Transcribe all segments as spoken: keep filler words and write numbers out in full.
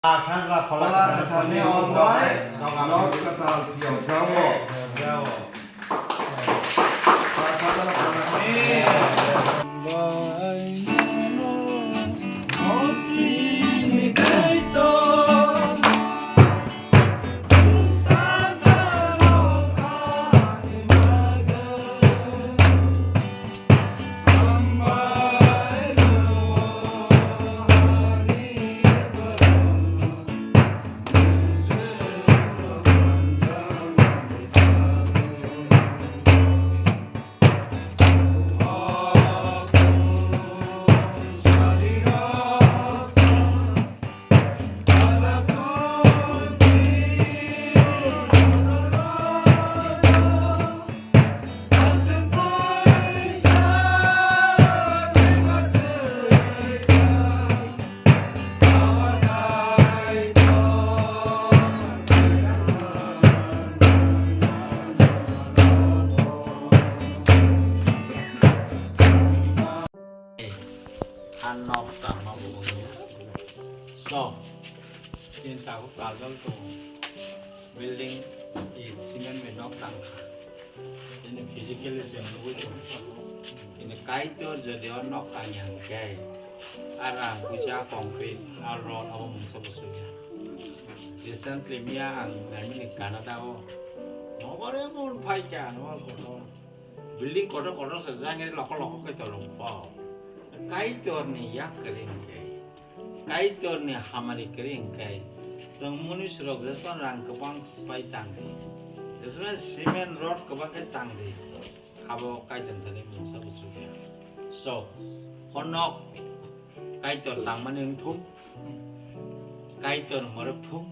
Sandra Phola Kwthar ni ombai nok kwtal phiyok jao. Han nok tangma bo wngya. So, tin tabuk kajol tongo. Building i cement bai nok tangkha. Tini physically chwng nugwi tongo. Tini Kaitor jodi o nok tangya hwnkhe, a rang puisa concrete, a rod abo mungsa bo sugya. Recently miya ang naimani Canada o. Nobore mon phaikha, nobor kotor. Building kotor kotor se jang e loko loko khe tolong po. Kaitor ni yak kering khe, Kaitor ni hamari kering khe, chwng munisrok jesma rang kwbang swpai tang di, jesma cement rod kwbang khe tang di, abo Kaitor thani mungsa buchukya. So, honok Kaitor tangmani wngthung, Kaitor morok thung,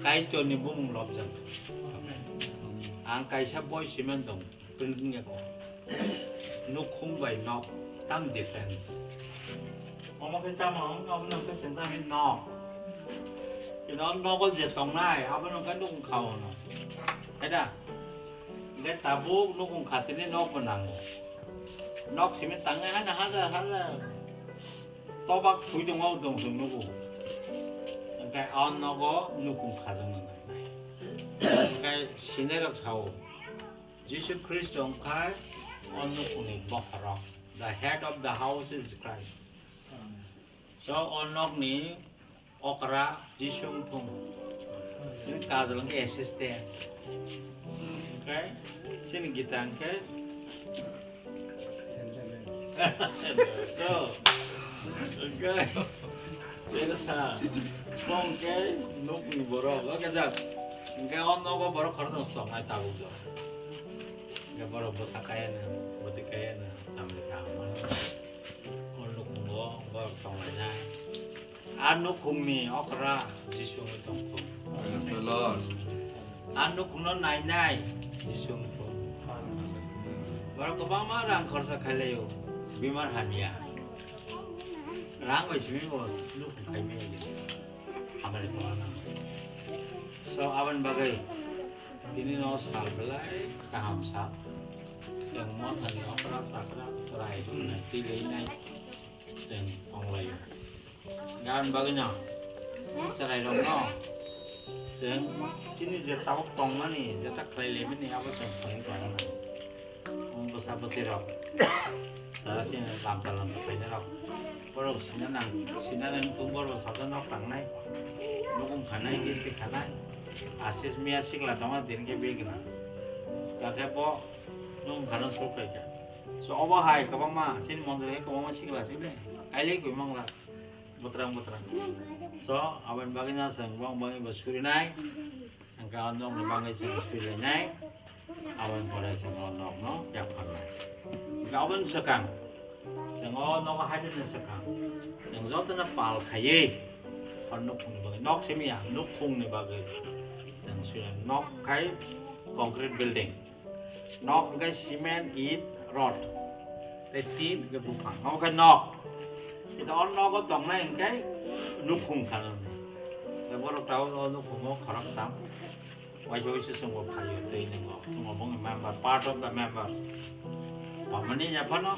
Kaitor ni bumung lobjak. Ang kaisa boi cement dong. Printing ya ko. Nukhung bai nok tam difference. Omo khe tamo wng, obo nokhe chwng tamo nok. Kino nogo je tongnai, abo nokhe nukhung kha ono. Hai da? Hingke tabuk nukhung kha tini nok bo nango. Nok simi tangnai haino hajar hajar tobak thwi tongo tong chwng nugo. Hingke o nogo nukhung kha jang nangnai. Hingke sinai rok sao. Jisu Khristo wngkha o nukhungni bokhorok. The head of the house is Christ. So, o nokni okra Jisu wngthung. Tini kajol wngkhe assistant. Okay? Chini Gita wngkhe So, hwnkhe, tei sa, tong khe nukni borok, o khe jak. Hwnkhe o nogo borok khoroknwi tongnai tabuk jora. Hwnkhe borok bwsa kaya no, bwtwi kaya no, chamli kaham mano. O nukhungo borok tonglainai. A nukhungni okra Jisu wngwi tongkho. Praise the Lord. A nukhungno nainai Jisu wngwi tongkho. Borok kwbangma rang khorsa khailaio, bimar hamya. Rang bai simi bo nukhung khaimani hamari tongna nango. So, aboni bagwi tini no sal belai kaham sal. Chwng mothani okra chakra chwrai rwnai twi leinai chwng tonglaio. Gan bagwi no chwrai rok no chwng chini je tabuk tongmani, jeta khlai lemani abo chwng phai tongmani. Omo bwsa bwtwi rok tara chini lamta lamta khainai rok borok sina nang, sina nang tong borok sajak nok tangnai, nukhung khanai, misti khanai, asis miya sikla tongma din khe begna kakhe bo nukhung khana sulkhaikha. So obo hai kwbangma chini mondoli hai kwbangma sikla sile ailai koi mangla. Bwtrang bwtrang. So, aboni bagwi no chwng bong bangwi bo surinai. Hwnkhe o nokni bagwi chwng surilainai. Aboni pore chwng o nokno yapharnai. Hwnkhe aboni swkang, chwng o nogo haibini swkang, chwng jotono pal khaiwi o nukhungni bagwi, nok simi ya, nukhungni bagwi chwng surinai. Nok khai concrete building. Nok hwnkhe cement, it, rod, tei tin hwnkhe buphang. Omo khe nok. Kisa o nogo tongnai hwnkhe nukhung khanani. Tei borok tabuk o nukhungo khoroktham. Waisa waisa chwngbo phaio tei nwngo. Chwngbo bongni member, part of the member. Pamani ya phano.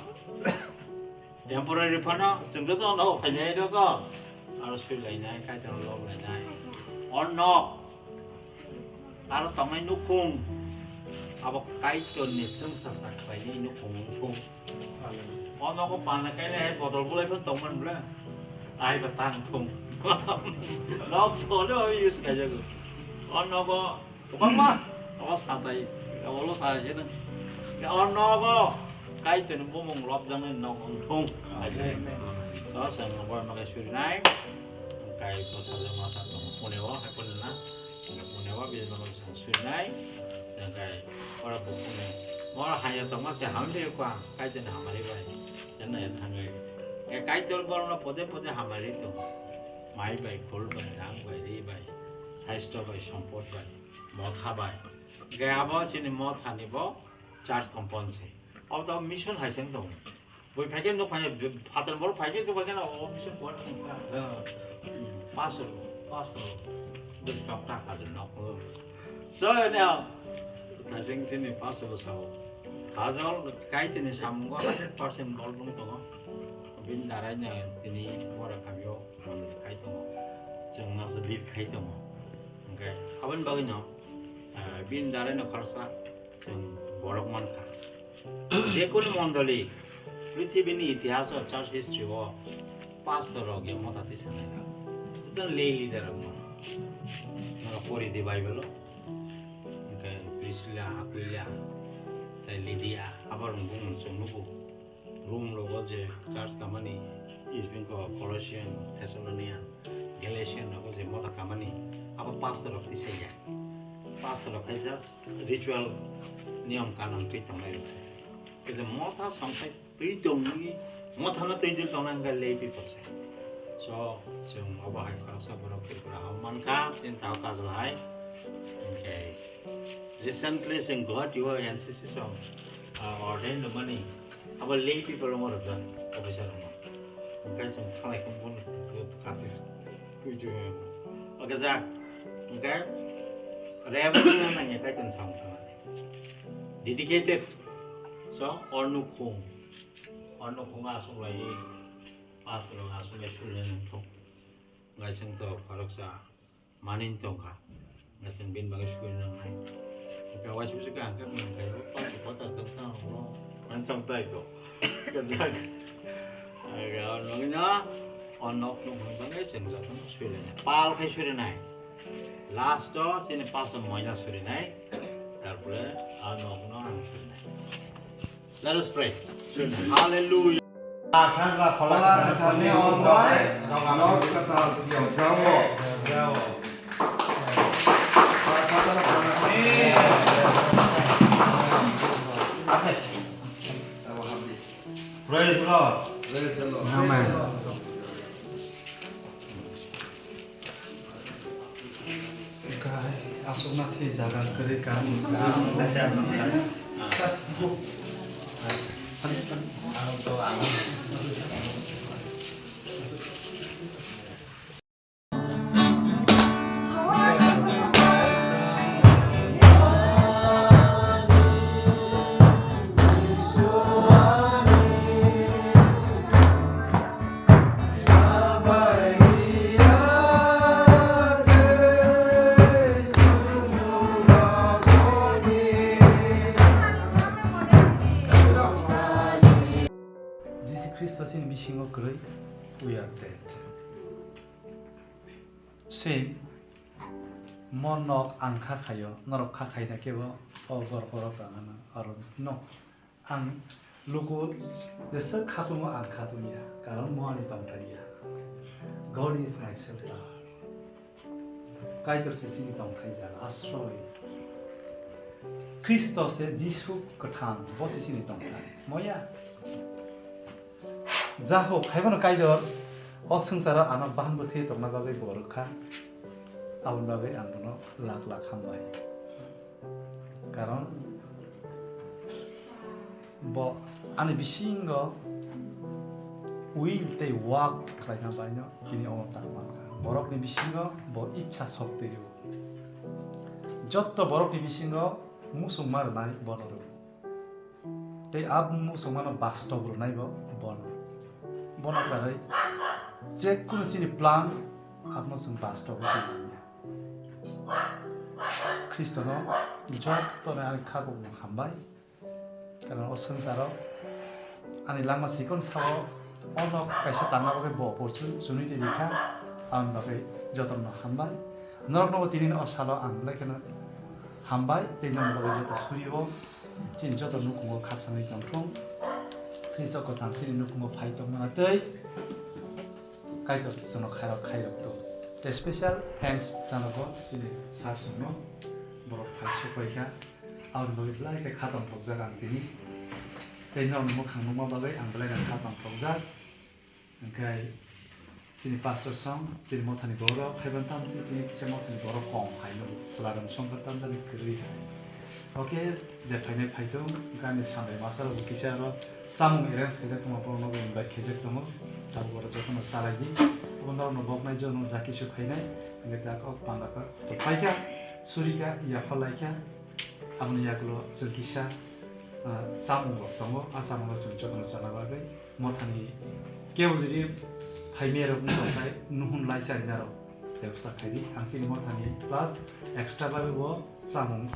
Temporary phano chwng joto no phainai rw kho. Aro sui lainai, Kaitor lob lainai. O nok, aro tongnai nukhung, abo Kaitor ni swngsa sa khlainai nukhung wngthung. O nogo pana kainai hai bodol bulai phan tongmani bwle. Ai ba tang thung. Nok thole o use kaijago. O nogo Kwbangma, abo satai, abo lo sa se nang. Ya, o nogo, Kaitor ni bumung lobjaknai nok wng thung. Amen. Amen. To, chwng abo no khe surinai. Kai bwsajwk masa tongo, Pune o, hai Pune na. Pune o, bini bagwi chwng surinai. Kai ora bo Pune. Mor haya tongma se hamle ko ang, Kaitor ni hamari bai. Chennai thangai. E Kaitor borno pode pode hamari tongo. Mai bai, phul bai, rang bai, ri bai, saisto bai, sompot bai. Motha bai. Hingke abo chini motha ni bo church compound se. Abo to mission hai se wng tongo. Bui phaikhe nuk phaikhe, phatar borok phaikhe nuk phaikhe na o mission kuar. Pastor, pastor. Bui tokta kajol nok. So, ne, thajeng chini pastor bo sao. Kajol kai chini samungo hundred percent gol wng tongo. Bini darai no tini bora kamio. Manwi khai tongo, chwng no se lead khai tongo. Hwnkhe aboni bagwino, ah, bini darai no khoroksa chwng borok mankha. Jekunu mondoli, prithibini itihaso, church history o pastor rok ya motha tisa naina. Jotoni lay leader rok no. Noro pori di Bible o. Hwnkhe Priscilla, Aquila, tei Lydia, abo rok bumung chwng nugo. Rome rogo je church kamani, is being called Colossian, Thessalonian, Galatian rogo je motha kamani, abo pastor rok tisaya. Pastor rok khai just ritual niyom kanam twi tongnai rok se. Kede motha songthai twi tongni, motha no twi twi tongnai hwnkhe lay people se. So, chwng obo hai khoroksa borok Tripura hao mankha, chini tao kajal hai. Hwnkhe recently chwng Guwahati o N C C song, ah, ordain rwmani. Abo lay people rokno rwjak, officer rokno. Hwnkhe chwng thanglai khe bono kati twi twi. Oke jak. Hwnkhe Reverend no nangya Kaitor samung thanglani. Dedicated. So, or nukhung. Or nukhung aswk lai, pastor rok aswk lai suri nang thok. Hwnkhe chwng to khoroksa. Manwi tongkha. Ngasing bin bagwi sui nangnai. Hwnkhe waisa waisa khe ang khe mwnkhai bo paso patar tongkha ang bo. Ang chongtai ko. Kajak. Aga nungno o nok nung hwnjagwi chwng jotono sui lainai. Pal khai sui rinai. Last o chini paso moina sui rinai. Tarpore a nokno ang sui rinai. Let us pray. Hallelujah. Sagra phola sagra phola phola onbai, nok katal piyok jawo. Jawo. Praise the Lord. Praise the Lord. Amen. Gai, aswkna thwi jaga kwrwi kang. Jisu Khristo chini bisingo kwrwi, we are dead. Same, mo nok ang kha khaio, norok kha khaina kebo o gor goro tangana aro no. Ang luku jesa khatungo ang khatung ya, karon mo ani tongthai ya. God is my shelter. Kaitor se chini tongthai jaga, asroi. Khristo se Jisu kwthang, bo se chini tongthai. Moya. Jaho, khaibano Kaitor, o swngcharo ano bahan bwthwi tongna bagwi bo rwkha. Aboni bagwi ang bono lak lak hambai. Karon bo ani bisingo will tei work khlaina baino tini omo ta mankha. Borokni bisingo bo ichha shokti rw. Jotto borokni bisingo muchungma rwnai bono rw. Tei a muchungmano bastob rwnai bo bono. Bono kwrwi Jekunu chini plan abono chwng bastobo twi manya. Khristono jotono ani khakukno hambai. Karon o swngcharo ani langma chikon sao o nok kaisa tangna bagwi bo opportunity rikha, aboni bagwi jotono hambai. Norokno bo tini o salo ang belai kheno hambai tei nokni bagwi joto surio chini joto nukhungo khakchangwi tongthung. Khristo kwthang chini nukhungo phai tongmani tei Kaitor chwngno khairok khairok to. Tei special thanks janogo chini sir chwngno borok phai supai kha. Aboni bagwi belai khe kha tongthokjak ang tini. Tei norokni mwkhang nukma bagwi ang belai no kha tongthokjak. Hwnkhe chini pastor song, chini mothani borok, khaiban tam chini tini kisa mothani borok kong phaino, chwla rok songkha tamjani kwrwi hai. Oke, je phainai phaitung, hwnkhe ani sambai masa rok kisa aro chamung arrange khaijak tongma borok nogo invite khaijak tongo, tabuk oro jotono chalaidi. Obo norokno boknai jono ja kisu khainai, hwnkhe tak o panda kha, paikha, surikha, yapha laikha, aboni yagulo chwng kisa, ah, chamung rok tongo, a chamung rok chwng jotono chana bagwi. Mothani kebo jodi phaimiyarok wngtongkhai, nuhun laisa rinarok bebosta khaidi. Ang chini mothani plus extra bagwi bo chamung